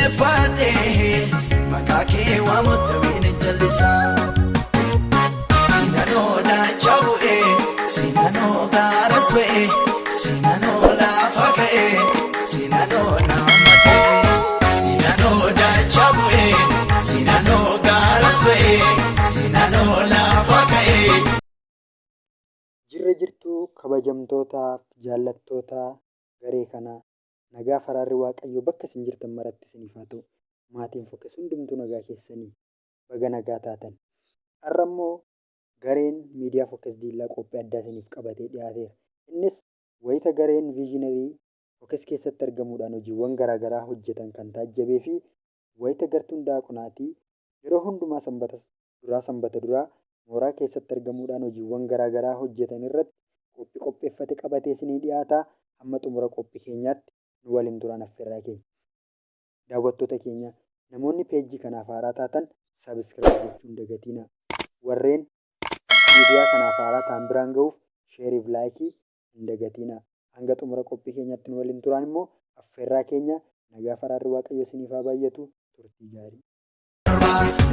Jilbeeffadhe maqaa kee waamutti hin jallisa. Sinanoo daachaa bu'ee, sinanoo gaaras ba'ee, sinanoo lafa ka'ee, sinanoo nama ta'ee. Sinanoo daachaa bu'ee, sinanoo gaaras ba'ee, sinanoo lafa ka'ee. Jirra jirtuu kabajamtootaaf jaallattoota garee kanaa, nagaa faraarri Waaqayyoo bakka isin jirtan maratti isiniif haa ta'u. Maatiin Focus hundumtuu nagaa keessanii? Baga nagaa taatan. Har'a immoo gareen Miidiyaa Focus Diillaa qophii addaa isiniif qabatee dhiyaateera. Innis wayita gareen Visionary Focus keessatti argamuudhaan hojiiwwan garaagaraa hojjetan kan taajjabee fi wayita gartuun Daaqonaatii yeroo hundumaa sanbata duraa sanbata duraa mooraa keessatti argamuudhaan hojiiwwan garaagaraa hojjetan irratti qophii qopheeffate qabatee isinii dhiyaata. Hamma xumura qophii keenyaatti nu waliin turaan affeerraa keenya. Daawwattoota keenya, namoonni peejii kanaaf haaraa taatan subscribe gochuu hin dagatinaa. Warreen miidiyaa kanaaf haaraa ta'an biraan gahuuf share fi like hin dagatinaa. Hanga xumura qophii keenyaatti nu waliin turaan immoo affeerraa keenya. Nagaa faraarri Waaqayyo isiniif haa baay'atu. Turtii gaarii.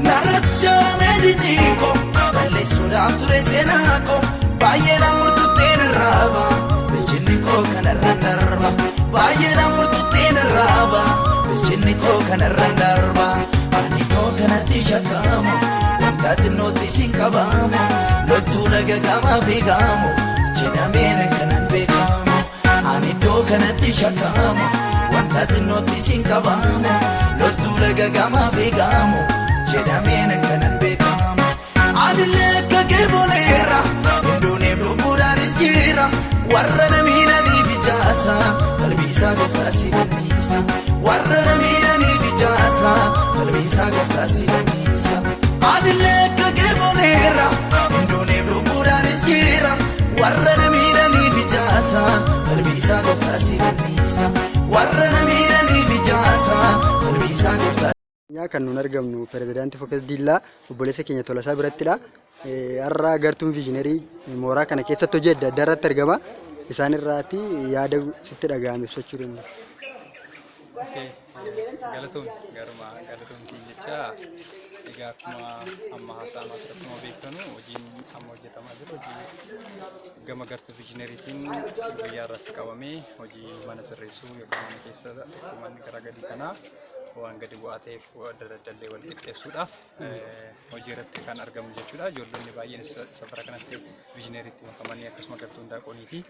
Narrachamee didhiiko balleessuudhaaf ture seenaa koo, baay'ee na murtutteen irraaba, bilchinni koo kanarra darba, baay'ee na murtutteen irraaba, bilchinni koo kanarra darba. Ani iddoo kanatti shakkamu, wanta xinnootti sin qabamu, loltuu laga gamaa beekamu jedhameen kanan beekamu. Ani iddoo kanatti shakkamu, wanta xinnootti sin qabamu, loltuu laga gamaa beekamu jedhameen kanan beekamu. Anillee akka kee boleera, hinduuneef lubbuudhaanis jira, warra na miidhaniif ijaasa, qalbiisaa gooftaa si danniisa. Warra na miidhaniif ijaasa, qalbiisaa gooftaa si danniisa. Anillee akka kee boleera, hinduuneef lubbuudhaanis jira, warra na miidhaniif ijaasa, qalbiisaa gooftaa si danniisa. Warra na miidhaniif ijaasa, qalbiisaa gooftaa. Kan nuun argamnu pirezidaantii Focus Diillaa obboleessa keenya Tolasaa birattidha. Har'a gartuun Visionary mooraa kana keessatti hojii adda addaa irratti argama. Isaan irraati yaada sitti dhaga'ame ibsachuu dandeenya. Okay, galatoom, garuma galatoomtiin jecha. Egaa akkuma amma haasa'amaa ture, akkuma beektanu, hojiin amma hojjetamaa jiru hojii gama gartuu Visionaryitiin guyyaa irratti qabamee hojii mana sirreessuu yookaan mana keessa xiqqoo manni gara gadii kanaa waan gadi bu'aa ta'eef daldallee wal qixxeessuudhaaf hojii irratti kan argamu jechuudha. Ijoollonni baay'een safara kanatti Visionaryitti makamanii, akkasuma gartuun daaqoniiti.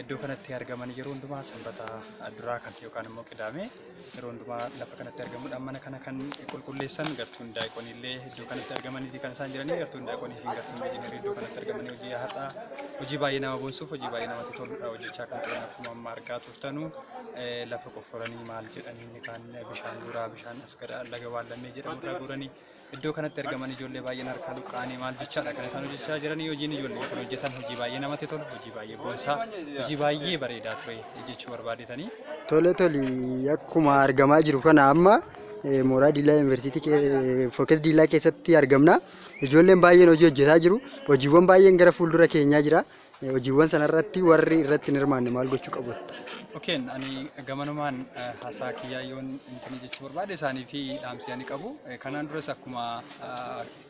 Iddoo kanatti argaman yeroo hundumaa sanbata duraa kan yookaan immoo qidaame yeroo hundumaa lafa kanatti argamuudhaan mana kana kan qulqulleessan, gartuun daaqonii illee iddoo kanatti argamanii kan isaan jiranii. Gartuun daaqonii fi gartuun Visionary iddoo kanatti argamanii hojii har'aa hojii baay'ee nama boonsuuf, hojii baay'ee namatti toludha hojjechaa kan turan. Akkuma amma argaa turtanu lafa qofforanii maal jedhanii, inni kaan bishaan guuraa, bishaan as gara laga Waallammee jedhamu irraa guuranii iddoo kanatti argaman, ijoollee baay'een harkaa luqqa'anii maal jechaadha kan isaan hojjechaa jiranii. Hojiin ijoolleen kun hojjetan hojii baay'ee namatti tolu, hojii baay'ee boonsaa, hojii baay'ee bareedaa ture jechuu barbaadetanii. Tole toli, akkuma argamaa jiru kana amma mooraa Diillaa Yuunivarsiitii Focus Diillaa keessatti argamna. Ijoolleen baay'een hojii hojjetaa jiru. Hojiiwwan baay'een gara fuuldura keenyaa jira. Hojiiwwan sanarratti warri irratti hin hirmaanne maal gochuu qabu? Okeen, ani gamanumaan haasaa kiyyaa yoon intini jechuu barbaade, isaanii fi dhaamsi ani qabu, kanaan duras akkuma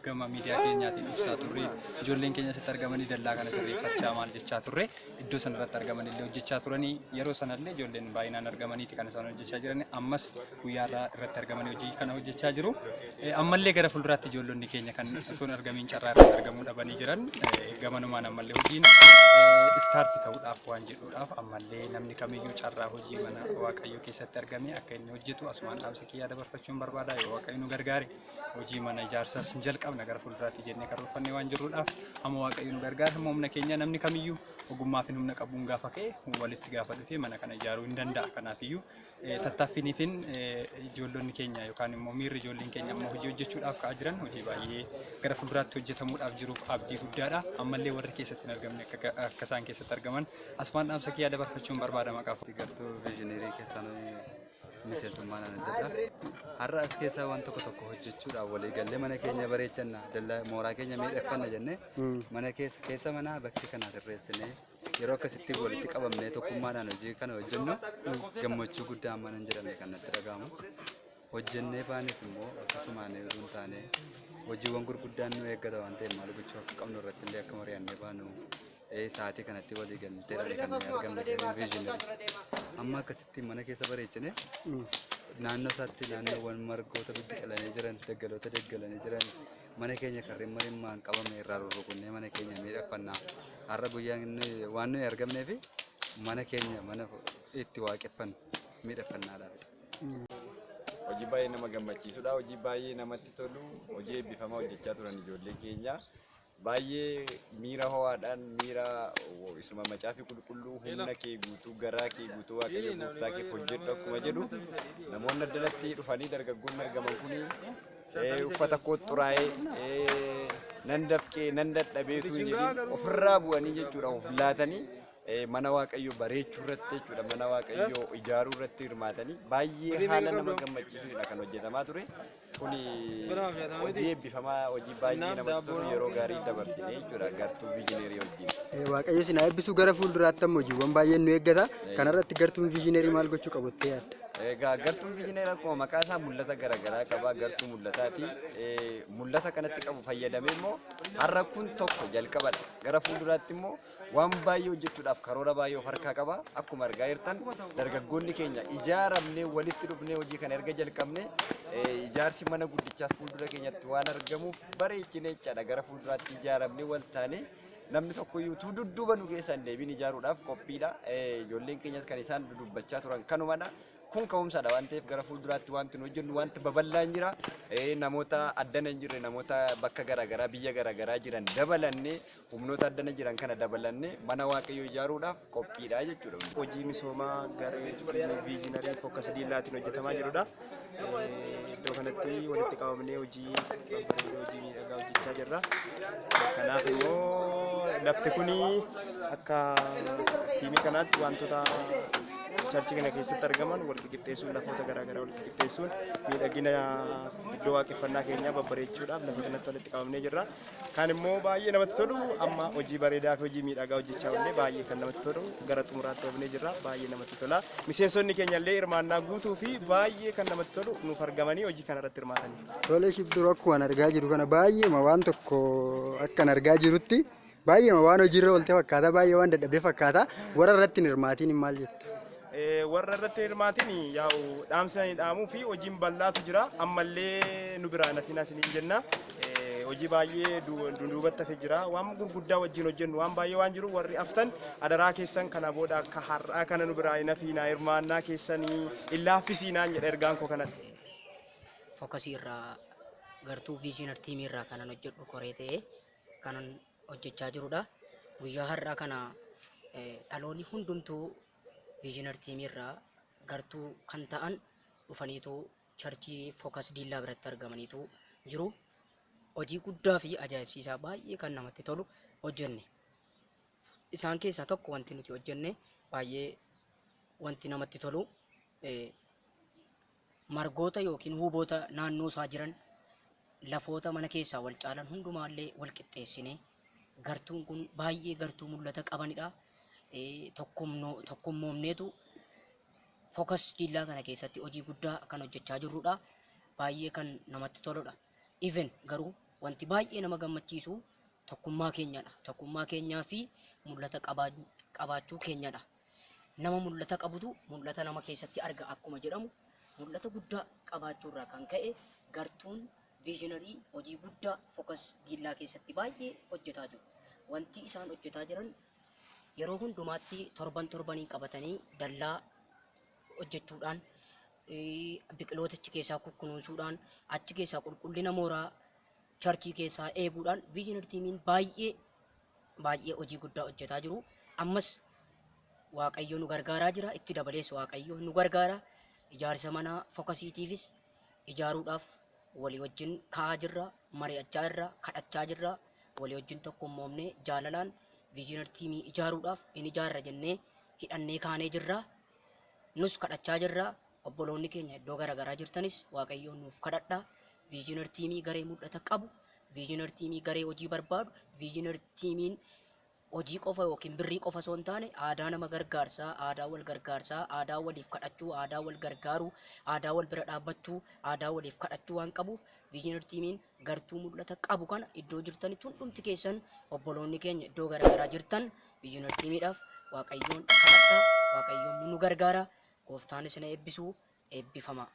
gama miidiyaa keenyaatiin ibsaa turre, ijoolleen keenya asitti argamanii dallaa kana sirreeffachaa maal jechaa turre, iddoo sana irratti argaman illee hojjechaa turanii, yeroo sanallee ijoolleen baay'inaan argamaniiti kan isaan hojjechaa jiran. Ammas guyyaa irraa irratti argamanii hojii kana hojjechaa jiru. Ammallee gara fuulduraatti ijoollonni keenya kan osoo hin argamiin carraa irratti argamuu dhabanii jiran, gamanumaan ammallee hojiin start ta'uudhaaf waan jedhuudhaaf, ammallee namni kamiyyuu carraa hojii mana Waaqayyoo keessatti argame akka inni hojjetu asumaan dhaamsa kiyyaa dabarfachuun barbaada. Yoo Waaqayyo nu gargaare hojii mana ijaarsaas hin jalqabna gara fuulduraatti jennee karoorfannee waan jirruudhaaf, amma Waaqayyo nu gargaare hamma humna keenya namni kamiyyuu ogummaa fi humna qabuun gaafa ka'e walitti gaafa dhufee mana kana ijaaruu hin danda'a. Kanaafiyyuu tattaaffiiniifin ijoollonni keenya yookaan immoo miirri ijoolleen keenya amma hojii hojjechuudhaaf ka'aa jiran hojii baay'ee gara fuulduraatti hojjetamuudhaaf jiruuf abdii guddaadha. Ammallee warri keessatti hin argamne akka isaan keessatti argaman asumaan dhaamsa kiyyaa dabarfachuun barbaada maqaaf. Gartuu Visionary keessaan miseensummaan hojjedha. Har'a as keessaa waan tokko tokko hojjechuudhaaf walii gallee mana keenya bareechanna, dallaa mooraa keenya miidhagfanna jennee mana keessa keessa manaa bakkee kana sirreessinee, yeroo akkasitti walitti qabamnee tokkummaadhaan hojii kana hojjennu gammachuu guddaa amma nan jedhamne kan natti dhaga'amu. Hojjennee baanes immoo akkasumaan utuu hin taane hojiiwwan gurguddaan nu eeggata waan ta'eef maal gochuu akka qabnu irratti illee akka mari'annee baanu sa'aatii kanatti walii galteedhaan kan nuyi argamne gareen viizhiinarii. Amma akkasitti mana keessa bareechine naannoo isaatti naannoowwan margoota bibbiqilanii jiran, daggaloota daggalanii jiran, mana keenya karreen marimmaan qabame irraa rurrukunnee mana keenya miidhagfanna. Har'a guyyaan waan nuyi argamneef mana keenya mana itti waaqeffannu miidhagfannaadhaaf. Hojii baay'ee nama gammachiisudha. Hojii baay'ee namatti tolu. Hojii eebbifamaa hojjechaa turan ijoollee keenya. Baay'ee miira ho'aadhaan, miira isuma macaafi qulqulluu humna kee guutuu, garaa kee guutuu Waaqayyo gooftaa kee hojjedhu akkuma jedhu, namoonni addanatti dhufanii dargaggoonni argaman kuni uffata koo xuraa'ee, nan dafqee, nan dadhabee osoo hin jedhin ofirraa bu'anii jechuudha, of laatanii mana Waaqayyoo bareechuu irratti jechuudha, mana Waaqayyoo ijaaruu irratti hirmaatanii baay'ee haala nama gammachiisuudha kan hojjetamaa ture. Kuni hojii eebbifamaa, hojii baay'ee namatti tolu, yeroo gaarii dabarsine jechuudha gartuu viijineerii wajjin. Waaqayyo isin haa eebbisu. Gara fuulduraatti ammoo hojiiwwan baay'een nu eeggata. Kanarratti gartuun viijineerii maal gochuu qabu jettee yaadda? Egaa gartuun viijineerii akkuma maqaa isaa mul'ata garaagaraa qaba. Gartuu mul'ataati. Mul'ata kanatti qabu fayyadamee immoo har'a kun tokko jalqabadha. Gara fuulduraatti immoo waan baay'ee hojjechuudhaaf karoora baay'ee of harkaa qaba. Akkuma argaa jirtan dargaggoonni keenya ijaaramnee walitti dhufnee hojii kana erga jalqabne, ijaarsi mana guddichaas fuuldura keenyatti waan argamuuf bareechinee jechaadha. Gara fuulduraatti ijaaramnee wal taanee namni tokko iyyuu utuu dudduuba nu keessa hin deebiin ijaaruudhaaf qophiidha. Ijoolleen keenyas kan isaan dudubbachaa turan kanumadha. Kun ka'umsadha waan ta'eef gara fuulduraatti wanti nu hojjennu wanti babal'aan jira. Namoota addana hin jirre, namoota bakka garaagaraa, biyya garaagaraa jiran dabalannee, humnoota addana jiran kana dabalannee mana Waaqayyoo ijaaruudhaaf qophiidha jechuudha. Hojii misoomaa garee viijinarii Focus Diillaatiin hojjetamaa jirudha. Iddoo kanatti walitti qabamnee hojii babbareedoo, hojii miidhagaa hojjechaa jirra. Kanaaf immoo lafti kuni akka tiimii kanaatti wantoota churchii kana keessatti argaman wal qixxeessuun, lafoota garaagaraa wal qixxeessuun, miidhagina iddoo waaqeffannaa keenyaa babbareechuudhaaf lafa kanatti walitti qabamnee jirra. Kaan immoo baay'ee namatti tolu, amma hojii bareedaa fi hojii miidhagaa hojjechaa oolle, baay'ee kan namatti tolu gara xumuraatti oofnee jirra, baay'ee namatti tola. Miseensonni keenya illee hirmaannaa guutuu fi baay'ee kan namatti tolu nuuf argamanii hojii kana irratti hirmaatanii. Tolee, Shibduruu, akkuma argaa jiru kana baay'eema waan tokko akkan argaa jirutti baay'eema waan hojiirra oolte fakkaata, baay'ee waan dadhabdee fakkaata. Warra irratti hin hirmaatiin maal jettu? Warra irratti hirmaatiin yaa'u dhaamsanii dhaamuu fi hojiin bal'aatu jira, ammallee nu biraa nafinaa isiniin jenna. Hojii baay'ee duubatti hafe jira, waan gurguddaa wajjin hojjennu waan baay'ee waan jiru, warri haftan adaraa keessan kana booda akka har'aa kana nu biraa nafinaa, hirmaannaa keessanii hin laaffisiinaan jedha, ergaan koo kanadha. Focusii irraa, gartuu visioner teamii irraa kanan hojjedhu koree ta'ee kanan hojjechaa jirudha. Guyyaa har'aa kana dhaloonni hundumtuu visioner teamii irraa gartuu kan ta'an dhufaniitu churchii Focus Diillaa biratti argamaniitu jiru. Hojii guddaa fi ajaa'ibsiisaa baay'ee kan namatti tolu hojjenne. Isaan keessaa tokko wanti nuti hojjenne baay'ee wanti namatti tolu margoota yookiin huboota naannoo isaa jiran, lafoota mana keessaa wal caalan hundumaallee wal qixxeessine. Gartuun kun baay'ee gartuu mul'ata qabanidha. Tokkummoomneetu Focus Diillaa kana keessatti hojii guddaa kan hojjechaa jirrudha. Baay'ee kan namatti toludha. Even garuu wanti baay'ee nama gammachiisu tokkummaa keenyadha. Tokkummaa keenyaa fi mul'ata qabaachuu keenyadha. Nama mul'ata qabutu mul'ata nama keessatti arga akkuma jedhamu, mul'ata guddaa qabaachuurraa kan ka'e gartuun visionerii hojii guddaa Focus Diillaa keessatti baay'ee hojjetaa jiru. Wanti isaan hojjetaa jiran yeroo hundumaatti torban torbanii qabatanii dallaa hojjechuudhaan, biqiloota achi keessaa kunuunsuudhaan, achi keessaa qulqullina mooraa churchii keessaa eeguudhaan visioner teamiin baay'ee baay'ee hojii guddaa hojjetaa jiru. Ammas Waaqayyo nu gargaaraa jira. Itti dabalees Waaqayyo nu gargaara. Ijaarsa mana Focusiitiifis ijaaruudhaaf walii wajjin ka'aa jirra, mari'achaa jirra, kadhachaa jirra. Walii wajjin tokkummoomnee jaalalaan visioner teamii ijaaruudhaaf in ijaarra jennee hidhannee kaanee jirra. Nus kadhachaa jirra. Obboloonni keenya iddoo garaagaraa jirtanis Waaqayyoon nuuf kadhadha. Visioner teamii garee mul'ata qabu, visioner teamii garee hojii barbaadu, visioner teamiin Hojii qofa yookiin birrii qofa osoo hin taane aadaa nama gargaarsaa, aadaa wal gargaarsaa, aadaa waliif kadhachuu, aadaa wal gargaaruu, aadaa wal bira dhaabbachuu, aadaa waliif kadhachuu waan qabuuf Viijinari Tiimiin gartuu mul'ata qabu kana iddoo jirtanitti hundumti keessan obboloonni keenya iddoo garaagaraa jirtan Viijinari Tiimiidhaaf Waaqayyoon kadhadhaa, Waaqayyoon nu gargaara, Gooftaan isin haa eebbisu, eebbifamaa.